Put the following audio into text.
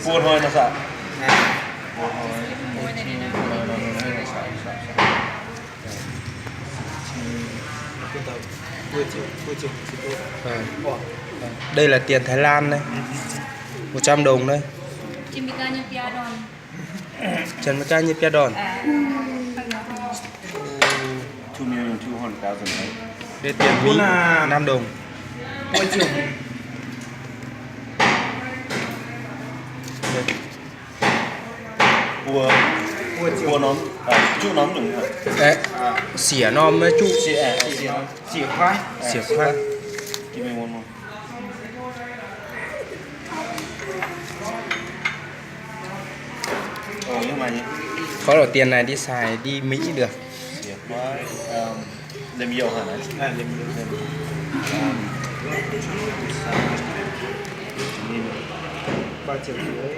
Buôn hnoi nor saqc. Đây là tiền Thái Lan đây. Một trăm đồng đây. Trên Mỹ Cát như pia đòn. Two million two hundred thousand, right? Đây tiền Mỹ, năm đồng. Đây. Bua, bua norm, à, juqv norm nungc haic. Ê, sieqv norm maiv juqv. Sieqv, à, sieqv norm. Sieqv kuaaiv. Sieqv kuaaiv. Give me one more. Oh, you mind? Có đồng tiền này đi xài đi Mỹ được. Sieqv kuaaiv, um, lim youh haic. À, lim youh. Lim. Um, ba triệu rưỡi.